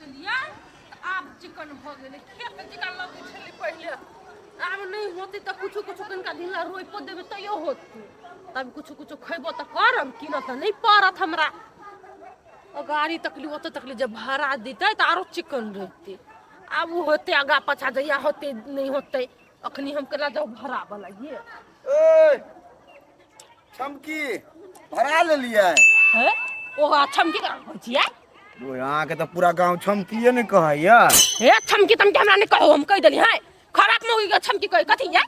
केलियै तऽ आब चिकन भऽ गेलै। खेत जकाँ लगै छलै पहिले, आब नहि होतै तऽ कुछो कुछो कनिका दिन ला रोपिओ देबै तैयो होतै। तब कुछो कुछो खयबो तऽ करब, कीनऽ तऽ नहि पड़त हमरा। आ गाड़ी तकली ओतऽ तकली जे भाड़ा दितै तऽ आरो चिकन रहितै। आब ओ होतै आगाँ पाछाँ जहिया होतै, नहि होतै अखनी हम केना जाउ भाड़ा वाला ये। ए छमकी भरा लेलियै? हे ओ छमकी करा कहै छियै? ओए, अहाँके तऽ पूरा गाँव छमकिए ने कहैया। हे छमकी तमकी हमरा नहि कहू, हम कहि देली है। खराब मौगी के छमकी कहे कथी ये?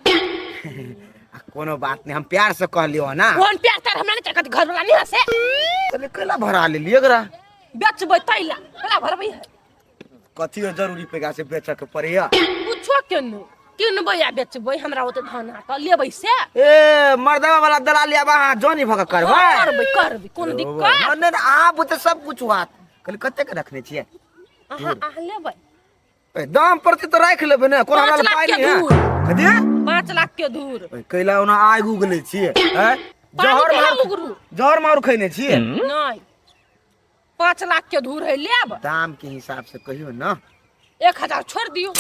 आ कोनो बात नहीं, हम प्यार से कहलियो ना। ओहन प्यार तार हमरा नहीं चाही, कथी घर वाला नहीं हसे? चले कैला भरा लेलियै एकरा? बेचबै तैला कैला भरबै है? कथी जरूरी पेगा से बेचऽ के पड़ैया? कुछो के नहीं, किनबै आ बेचबै, हमरा ओते धन आ तऽ लेबै से। ए मर्दवा वाला दलाली आब अहाँ जनी भऽ कऽ करबै? हाँ, करबै करबै, कोनो दिक्कत नहीं नहीं, अहाँ बुते सब कुछ हुआ। कहली कते के रखने छियै? अहाँ अहाँ लेबै? ए, दाम पड़तै तऽ राखि लेबै ने, कोनो पाँच हमरा लाख पाइ के नहि है। धूर। कथी? 5 लाख के धूर। ए, कैला ओना आगि उगलै छियै? हैं? पानि जहर केना मार उगरू? जहर मारू खैने छियै? नहीं, 5 लाख के धूर है, लेब? दाम के हिसाब से कहियो ना। 1000 छोड़ दियो,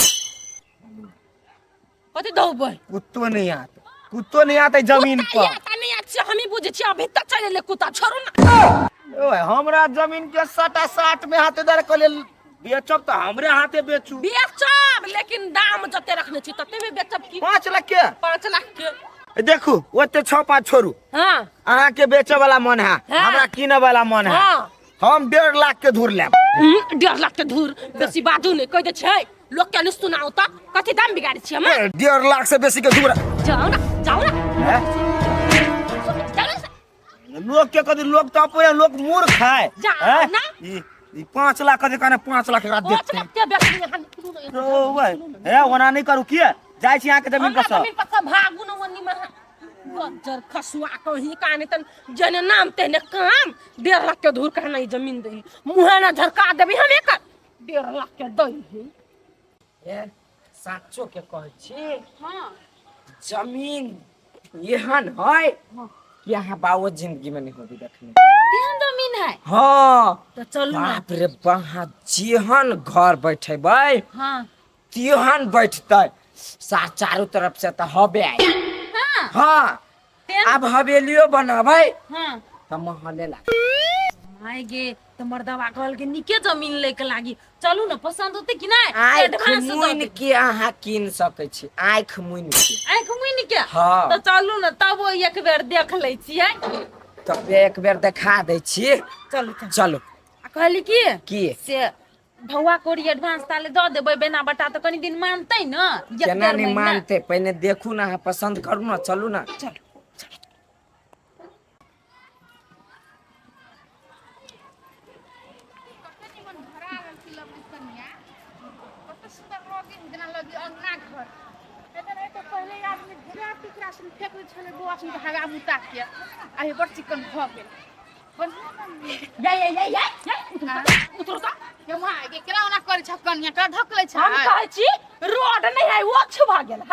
कथी दौबै? कुत्तो नहीं आते, कुत्तो नहीं आते जमीन कुत्ता पर। या ता नहीं आछे, हमी बुझे छी, अभी तक चले ले कुत्ता, छोड़ू ना। ओए, हमरा जमीन के सटा साठ में हाथेदार के लेल बेचब तऽ हमरे हाथे बेचू। बेचब, लेकिन दाम जते रखने छी तते में बेचब की। 5 लाख के? 5 लाख के। ए, देखू ओते छः पाँच छोड़ू। अहाँ के बेचे वाला मन है, हमरा किने वाला मन है। हम 1.5 लाख के धूर लेब। 1.5 लाख के धूर, बेसी बाजू नहीं, कह दे छै लोग के नहीं सुनाओ त कथी दाम बिगाड़ी छी हम? ए, 1.5 लाख से बेसी के धूर। जाओ ना, जाओ ना। हैं? जाओ ना। लोग के कदी लोग तो अपने लोग मूर्ख है। जाओ हैं? ना। ई 5 लाख के कहने 5 लाख एकरा पाँच देखते। लाख के बेचनी अहाँ। ओ भाई, हे ओना नहीं करू, किए जाइ छी अहाँके जमीन हमरा पर से? जमीन पर से भागू न ओनी में गज्जर खसुआ कहीं काने तन जने नाम तेने काम। 1.5 लाख के धूर कहना ई जमीन दही मुँहे ना झरका देबी हम एकर 1.5 लाख के दही। ए साचो के कहै छी? जमीन एहन है कि अहाँ बाबो जिंदगी में नहीं होबी देखने। तेहन जमीन है? हाँ। तो चलू ना। बाप रे बाप, जेहन घर बैठेबै तेहन बैठतै, सा चारू तरफ से तऽ हबे आइ। तेहन? आब हवेलियो बनाबै तऽ महले लाग। माय गे, तऽ मर्दवा कहल के नीके जमीन लै के लागी, चलू ने, पसंद होते कि नहीं? आँखि एडवांस दऽ मुनि देब। के अहाँ कीन सकै छी, आँखि मुनि के। आँखि मुनि के? हाँ। तऽ चलू ने, तब ओ एक बेर देख लै छियै। तब एक बेर देखा दै छी। चलू चलू। चलू। आ कहली की की? से भौआ कोरी एडवांस ताले दऽ देबै, बेना बटा तऽ कनी दिन मानतै ने, एक केना डेढ़ नहि महीना। मानतै? पहिने देखू ने, अहाँ पसंद करू ने, चलू ने। चलू। कते निमन भरा रहल छी लवली कनिया, कते सुंदर लगे है, जेना लगे अंगना घर। एतऽ एतऽ पहिले आदमी घेरा टुकड़ा सन फेंक दै छलै बौआ सन के हगा मुता के, आ हे बड़ चिकन भऽ गेल, बढ़िआँ बन या या या या या, उतरू तऽ, उतरू तऽ। ये माय गे, केना ओना करै छ कनिया, केना धकलै छ? हम कहै छी रोड नहीं है, वो भऽ गेल है।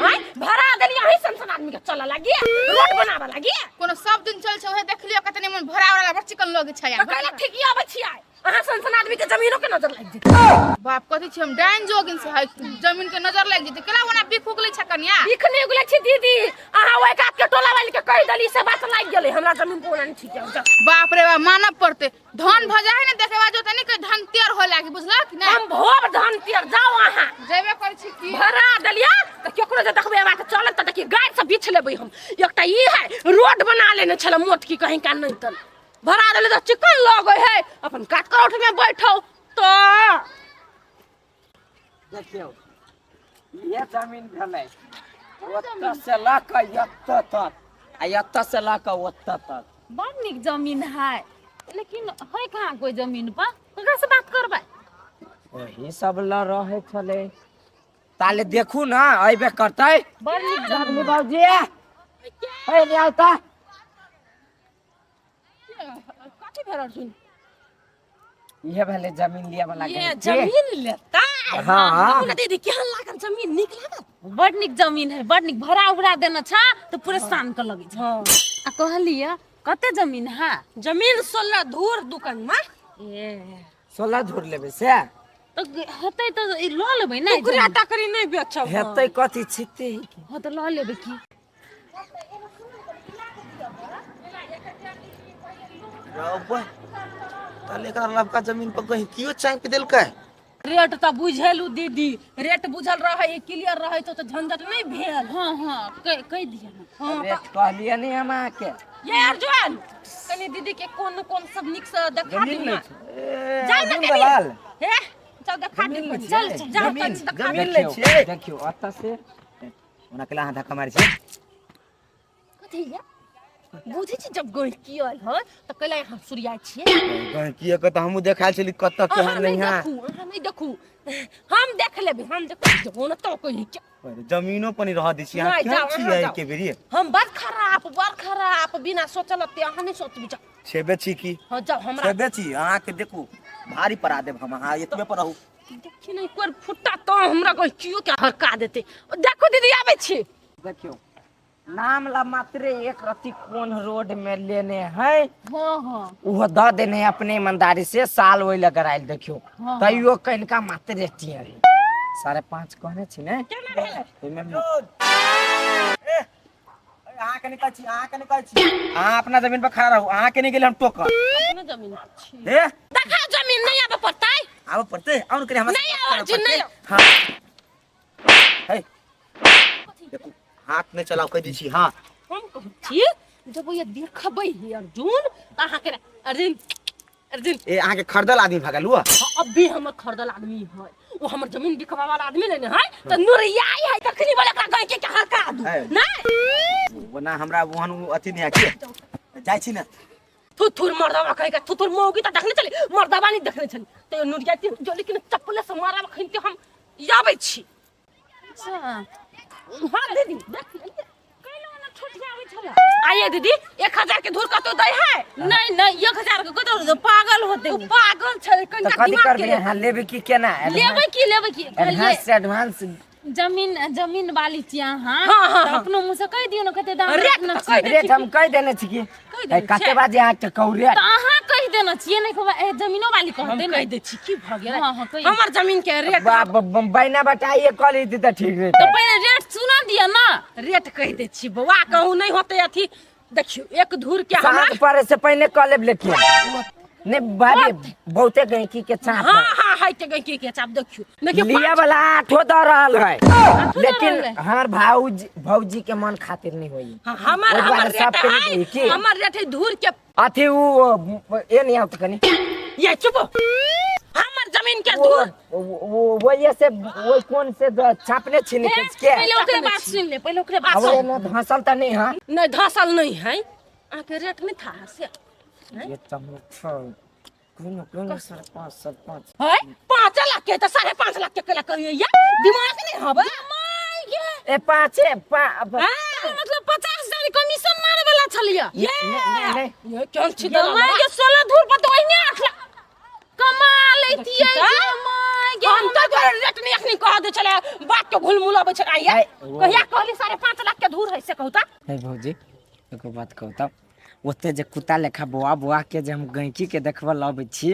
हाय भरा देली अहीं सन सन आदमी के चलऽ लागी, रोड बनाबऽ लागी। कोनो सब दिन चल छै, ओहे देखलियो कते निमन भरा वाला, बड़ चिकन लगे छै। तऽ कैला ठीक आबै छियै? अहाँ सन सन आदमी के जमीनो के नजर लागि जेतै। बाप, कथी छी हम डाइन जोगिन से है जमीन के नजर लागि जेतै? केना ओना बिख उगलै छ कनिया? बिख नहि उगलै छी दीदी, अहाँ ओहि कात के टोला वाली के कहि देली से बात लागि गेलै हमरा जमीन पर, ओना नहि ठीक है, जाउ। बाप रे बाप, मानब पड़तै, धन भऽ जाइ है ने देखे बाजो त नहीं के धन तेर हो लागी, बुझलक कि नहीं? हम भोब धन तेर, जाउ अहाँ। जेबे करै छी की। भरा देलियै तऽ केकरो जे देखबै बात चलत तऽ देखिए गाय से बिछ लेबै हम। एकटा ई है रोड बना लेने छलै मोट की कहीं का नहीं, तल भरा देले तऽ चिकन लगै है, अपन काट करौट में बैठो तऽ। देखियौ, इहे जमीन भेलै, ओतऽ से लऽ कऽ एतऽ तक आ एतऽ से लऽ कऽ ओतऽ तक। बड़ नीक जमीन है, लेकिन है कहाँ कोई जमीन पर? ककरा से बात करबै? ओही सब लऽ रहै छलै, ताले देखू ने, अयबे करतै। बड़ नीक जमीन। बाबूजी, ए ले आउ तऽ। कथी भेल अर्जुन? इहे भेलै जमीन लिअ वाला। ये जमीन लेता? हाँ। देखू ने दीदी, केहन लागल जमीन? नीक लागल? बड़ नीक जमीन है, बड़ नीक, भरा उरा देने छ तऽ पूरे शान के लगै छ। आ कहलियै कते जमीन है? जमीन 16 धूर दुकान में। ए 16 धूर लेबै से? तऽ हेतै तऽ ई लऽ लेबै ने टुकड़ा टकरी नहि बेचब हम। हेतै कथी छिते हँ तऽ लऽ लेबै की ताले एकरा लबका जमीन पर कहीं कियो चाँपि देलकै रेट तऽ बुझेलू दीदी रेट बुझल रहै क्लियर रहै तऽ झंझट नहि भेल हँ हँ कहि कहि दिअ ने हँ रेट कहलियै नहि हम अहाँके ये अर्जुन कनि दीदी के कोन कोन सब नीक से देखा जमीन दियौ लै ना छै ए, जाउ ने अर्जुन कनि। दलाल हे चल देखा दियौ जमीन लै कनि। छियै? चल चल जाउ जमीन कनि देखा जमीन दियौ। लै छियै देखियौ ओतऽ से ओना केला अहाँ धक्का मारै छियै कथी ये बुझै छी जब गहिकी आयल हँ तऽ कैला अहाँ सुरियाइ छियै गहिकी के तऽ हमहूँ देखायल छली कतऽ अहाँ केहन नहि नहि है देखू अहाँ नहि देखू हम देख लेबै हम देखू जो ने तो कही के जमीनो पर नहीं रह दै छी अहाँ नहि, केहन जाउ, अहाँ छियै जाउ। एके बेरी हम बड़ खराब बड़ खराब बिना सोचल ते अहाँ नहि सोचबी जाउ छेबे छी की हँ जाउ हमरा छेबे छी अहाँके देखू भारी पड़ा देब हम अहाँ एतबे पर रहू देखी नहि कोइ फुट्टा तो हमरा गहिकियो के हरका देतै देखू दीदी आबै छी देखियौ नाम ला मात्रे एक रत्ती कोन रोड में लेने है हँ हँ उहो दऽ देने है अपने ईमानदारी से साल ओहि लग करायल देखियौ हँ। तैयो कनिका मात्रे टियर 5.5 कहने छी ने ओहिमे अहाँ के निकल छी अहाँ के निकल छी अहाँ अपना जमीन पर खड़ा रहू अहाँ के नहीं गेल हम टोकर अपने जमीन पर छी हे देखा जमीन नहीं आबे पड़तै आबऽ पड़तै आउ ने कनि हमरा नहीं आउ अर्जुन, नहीं आउ। हाँ हे देखू हाथ नहि चलाउ कहि दै छी हाँ हम कहै छी जब ये देखबै हे अर्जुन तऽ अहाँके अर्जुन अर्जुन ए अहाँके खरीदल आदमी भऽ गेल हुआ हाँ, अब भी हमर खरीदल आदमी है वो हमर जमीन बिकवा वाला आदमी नहीं ने है तऽ नुरियाई है तखनी बोले एकरा गाय के के हरका दू है। नहीं ओना हमरा ओहन ओ अथी नहि है की जाइ छी ने थुथुर मर्दवा कहे के थुथुर मौगी तऽ देखने छली मर्दवा नहीं देखने छली तऽ नुरिया जो लेकिन चप्पले से मारब खिनते हम आबै छी अच्छा हाँ दीदी देख लेलियै। कैलो ना ठोठियाबै छला आइए दीदी 1000 के धूर कतौ दै है नहीं नहीं 1000 के कतौ दे, पागल होते ओ पागल छै तऽ कनिका कथी दिमाग करबै के अहाँ लेबै की केना लेबै की लेबै की एडवांस से एडवांस जमीन जमीन वाली छी अहाँ हाँ, हाँ, तऽ हाँ। अपनो मुँह से कहि दियौ ने कते दाम रेट रखने तऽ छियै कहि रेट हम कहि देने छी की कहि देने ए, कते छियै। बाजे अहाँके कहू रेट तऽ अहाँ कहि देने छियै नहि कहबै ए जमीनो वाली हम कहते कहि ने दै छी की भऽ गेलै हाँ, हाँ, कहि। हमर जमीन के रेट बैना बटाइए कऽ ली तऽ ठीक तऽ रहतै पहिले रेट सुना दिअ ने रेट कहि दै छी बौआ कहूँ नहि होतै अथी देखियौ एक धूर के हमरा साँझ पड़े से पहले कऽ लेब लेकिन नहीं भाभी बहुते गैंकी के चाप हाँ है हाँ है के गई के चाप देखियौ देखियौ लिया वाला आठो दऽ रहल है लेकिन रहल है। हमार भाऊजी भौजी के मन खातिर नहीं होई हाँ, हमर ओहि हमर दुआरे रेट सबके है नहीं की? हमर रेट है धूर के अथी उ ए नहीं आवत कनी ये चुप हमर जमीन के वो धूर वो वो ये से वो कौन से छापने छी हे, निकल के पहिले ओकरे बात सुनि ले पहिले ओकरे बात अब सुन ये न धसल त नहीं हां नहीं धसल नहीं है अहाँके रेट नहीं था से ये चमक कोनो कोनो 5.5 5.5 है 5 लाख के तो 5.5 लाख के केला कहिए या दिमाग नहीं हबे ए पाँचे पा हाँ, मतलब 50,000 कमीशन मारे वाला छलियै ये नहीं नहीं ये केहन छी ये माय के 16 धूर पर तऽ ओहिने 8 लाख कमा लैतियै देखी गे माय गे हम तो तोरा रेट नहीं अखनी कह दे छले बात के घुलमुलाबै छले आइया ऐ, वो- कहिया कहली 5.5 लाख के धूर है से कहू ता हे भौजी एगो बात कहू तब ओते जे कुत्ता लेखा बौआ बौआ के जे हम गैंकी के देखबऽ लबै छी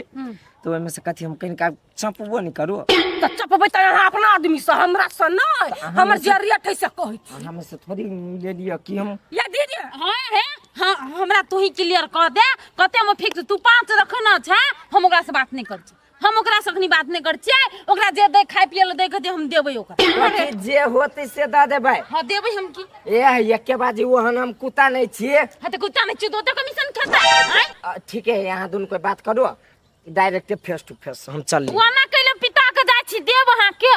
तऽ ओहिमे से कथी हम कनिका चपबो नहि करू तऽ चपबै तऽ अहाँ अपना आदमी से हमरा से नहि हमर जे रेट है से कहै छी अहाँ में से थोड़ी ले लिअ की हम या दीदी हाँ हे हाँ हमरा तू ही क्लियर कऽ दे कते में फिक्स तू 5 रखना छै हम ओकरा से बात नहीं कर छी हम ओकरा से अखनी बात नहीं कर छियै ओकरा जे दे खाय पिए ले दे के हम देबै ओकरा कथी जे होतै से दऽ देबै हाँ देबै हम की ए एके बाजी ओहन हम कुत्ता नहीं छियै हाँ तऽ कुत्ता नहीं छियै तऽ ओते कमीशन खेतै आँय ठीक है यहाँ दुनू कोई बात करू डायरेक्ट फेस टू फेस हम चल ओना कैले पिता के जाइ छी देब अहाँके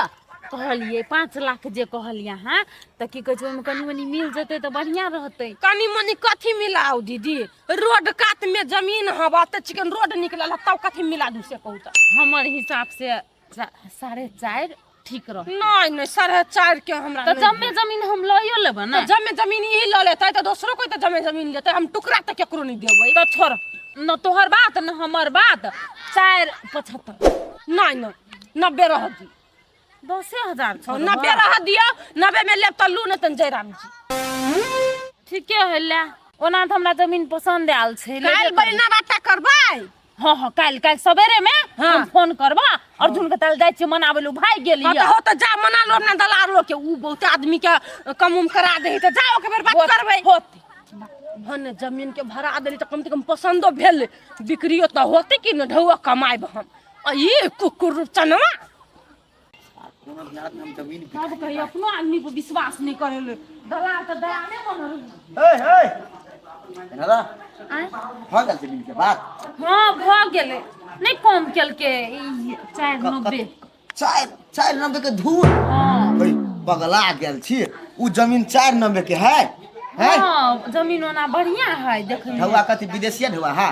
कहलियै 5 लाख जे कहलियै अहाँ तऽ की कहै छै ओहिमे कनि मनि मिल जेतै तऽ बढ़िआँ रहतै कनि मनि कथी मिलाउ दीदी रोड कात में जमीन हवा तऽ चिकन रोड निकलल है तब कथी मिला दू से कहू तऽ हमर हिसाब से 4.5 ठीक रह नहीं नहीं 4.5 के हमरा तऽ नहीं जमे जमीन हम लइयो लेबै ने तऽ जमे जमीन ई लऽ लेतै तऽ दोसरो कोइ तऽ जमे जमीन लेतै हम टुकड़ा तऽ केकरो नहीं देबै तऽ छोड़ न तोहर बात न हमर बात 4.75 नहीं नहीं 90 रह दी 10,000 छोड़ 90 रह दियौ 90 में लेब तऽ लू नहीं तऽ जयराम जी ठीके है ले ओना तऽ हमरा जमीन पसन्द आयल छै लेबे काल्हि करबै। बहिना बाटा करबै हाँ हाँ काल्हि काल्हि सवेरे में हाँ। हम फोन करबा अर्जुन के ताल जाइ छियै मनाबै लए भागि गेल हाँ, यऽ तऽ हो तऽ जा मना लो अपना दलाल लोग के ऊ बहुत आदमी के कम उम करा दे तऽ जा ओके बेर बात करबै होते भने जमीन के भरा देली तऽ कम से कम पसंदो भेल बिक्रियो तऽ होते कि न ढौआ कमायब हम आ ई कुकुर चनवा कोनो भी हालत में हम जमीन तब कही अपनो आदमी पर विश्वास नहीं करे ले दलाल तऽ दया नहि बनल हे हे दादा भऽ गेल जमीन के बात हाँ भऽ गेलै नहि कम केलकै ई 4.90। चारि 4.90 के धूर। हाँ। हे, पगला गेल छी। उ जमीन 4.90 के है है। हाँ, जमीन ओना बढ़िया है देखै में। ढौआ कथी विदेशिया ढौआ है,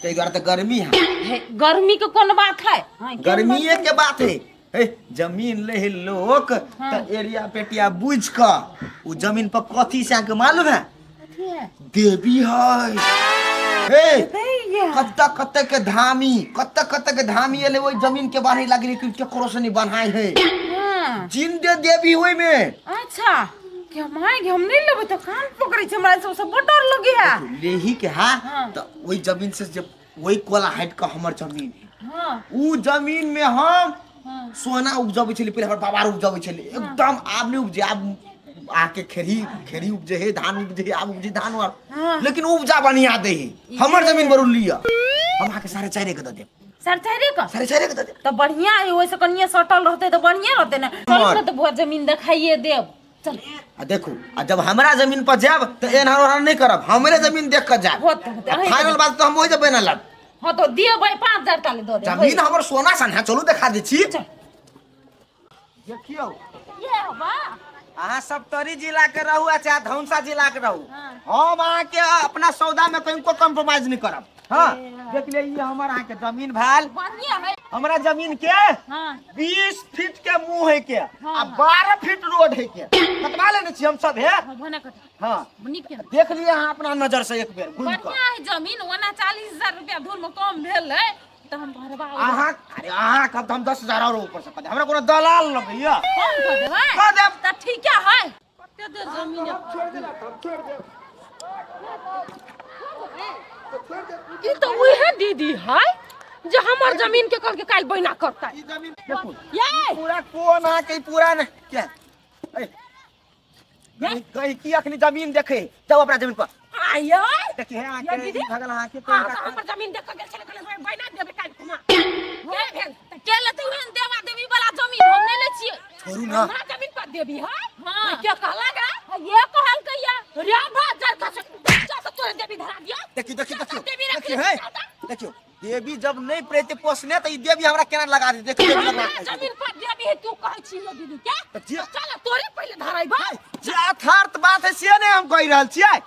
ताहि दुआरे तऽ गर्मी है। हे, गर्मी के कोन बात है? हाँ, केहन गर्मीए के बात है। हे, जमीन ले है लोक तऽ एरिया पेटिया बुझ कऽ उ जमीन पर कथी से अहाँके मालूम है? कथी है? देवी है। हे, कत्ता कत्ता के धामी, कत्ता कत्ता के धामी एले ओहि जमीन के बाढ़े लागले कि केकरो से नहीं बनाए है। हाँ। जिंदे देवी ओहि में। अच्छा, कि हम आएंगे, हम नहीं लेबै तऽ कान पकड़ै छै हमरा सब, सब बड़ डर लगे है। लेही के हा, हाँ। तऽ ओहि जमीन से जब ओहि कोला हटि कऽ हमर जमीन है। हाँ। उ जमीन में हम हाँ। सोना उपजबै छलियै, पहिले हमर बाबा आर उपजबै छलै, एकदम आब नहि उपजे, आब आके खेरी खेरी उपजे है, धान उपजे है, आब उपजे धान आर। हाँ। लेकिन उपजा बढ़िया दे है। हमर जमीन बरू लिअ, हम अहाँके 4.5 के दऽ देब। 4.5 के? 4.5 के दऽ देब। तऽ बढ़िया है, ओहिसँ कनिये सटल रहतै तऽ बढ़िया रहतै ने। चलू ने तऽ बुआ जमीन देखाइए देब। चल। आ देखू, आ जब हमरा जमीन पर जायब तऽ एहन ओहन नहि करब, हमरे जमीन देख कऽ जायब। होतै, होतै, आ अहीँ फाइनल बात तऽ हम ओहि जब बना लेब। हाँ तो देबै 5000 ताले दऽ देबै। जमीन हमर सोना सन है, चलू देखा दै छी। चल। देखियौ, ये बा अहाँ सप्तरी जिला के रहू आ चाहे धौंसा जिला के रहू, हाँ। हम अहाँके अपना सौदा में कनिको कॉम्प्रोमाइज नहीं करब। हाँ, देख ले, ई हमर अहाँके जमीन भेल। बढ़िया है। हमरा जमीन के हाँ। 20 फीट के मुंह है के हाँ। आ 12 फीट रोड है के, कटवा लेने छी हम सब है। हाँ, भने कट। हाँ। नीक है। देख लिए अहाँ अपना नजर से एक बेर घूम कऽ। बढ़िया है जमीन, ओना 40,000 रुपया धूर में कम भेल है तऽ हम भरबा अहाँ, अरे अहाँ कहब तऽ हम 10,000 और ऊपर से कऽ देब, हमरा कोनो दलाल लगैया। कम कऽ देबै? कऽ देब। तऽ ठीके है। कते देर जमीन है? छोड़ि देला तऽ हम छोड़ि देब। ई तऽ उहे दीदी है जे हमर जमीन के कहलकै काल्हि बैना करतै। ई जमीन देखू। ये! पूरा कोन अहाँके ई पूरा ने क्या? ए, कहीं की अखनी जमीन देखे जाओ अपना जमीन पर। आये! देखिए, अहाँके ये दीदी? ई भगल अहाँके हाँ, कोन तऽ हमर जमीन देख कऽ गेल छलै, कहलै बैना देबै काल्हि खुमा। के भेल? तऽ के लेतै ओहन देवा देवी वाला जमीन? हम नहि लै छियै। छोड़ू ना। हमरा जमीन पर देबी है? हाँ। के कहला गा? ये कहलकै या। रे बा, जर खस, जा तऽ तोरे देवी धरा दियौ। देखियौ, देखियौ, देखियौ। देवी रख देखियौ, ले, हे। जा तऽ। देखियौ, देवी जब नहीं प्रेते पोसने तऽ ई देवी हमरा केना लगा दे? देखियौ, देवी लगा हमरा दे। जमीन पर देवी है, तू कहै छी यो दीदी के? तऽ जे- चल, तोरे पहिले धराइबा। जे यथार्थ बात है से नहीं हम कहि रहल छियै।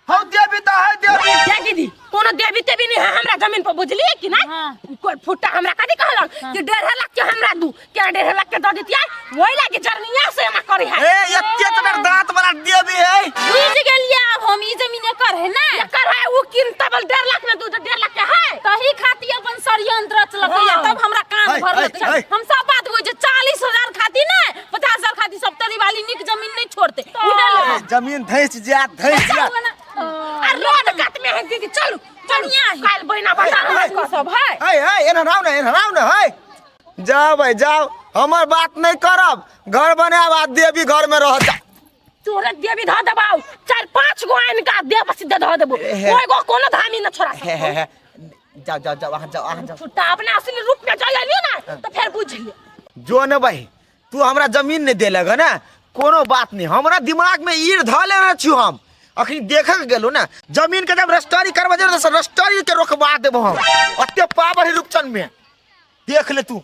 हम देवी तऽ है देवी। ये दीदी, कोनो देवी तेवी नहीं है हमरा जमीन पर, बुझलिए कि नहीं? हाँ। कोई फुट्टा हमरा कथी कहलक कि 1.5 लाख के हमरा दू, के 1.5 लाख के दऽ दितियै, ओहि लागी जरनिया से एना करे है। ए, एते तकर दांत वाला देवी है। बुझि गेलियै आब हम, ई जमीन एकर है ना? एकर है, उ किन तबल 1.5 लाख में दू, तऽ 1.5 लाख के है। तही खातिर अपन षड्यंत्र रचलकै या, हाँ। तब हमरा कान है, भरलकै। है, है। हम सब बात बुझै, 40,000 खातिर ने 50,000 खातिर सप्तरी वाली नीक जमीन नहीं छोड़ते। उहे लेबै। ए, जमीन धैस जायत, धैस अच्छा, जायत। ओना आ रोड कात में है दीदी, चलू, चलू। बढ़िया है। काल्हि बहिना बता है, हमरा सब है। है, है, एना राव ने, एना राव ने, है। जाओ भाई जाओ, हमर बात नहीं करब, घर बनायब आ देवी घर में रह जा। तोरे देवी धऽ देबाउ, 4-5 गो आनि कऽ देव सीधे धऽ देबो, हे। ओइ गो कोनो धामी न छोड़ा हे, हे, हे। जाओ, जाओ, जाओ, अहाँ जाओ, अहाँ जाओ। फुट्टा अपना असली रूप में जाय अलियो ना तऽ फेर बुझिए। जो ने भाई, तू हमरा जमीन नहीं देलक है ना, कोनो बात नहीं, हमरा दिमाग में ईर धऽ लेने छी हम। अखनी देखक गेलो ना, जमीन के जब रजिस्ट्री करबा जेबै तऽ रजिस्ट्री के रोकवा देबो हम, ओते पावर है रूपचन में। देख ले तू।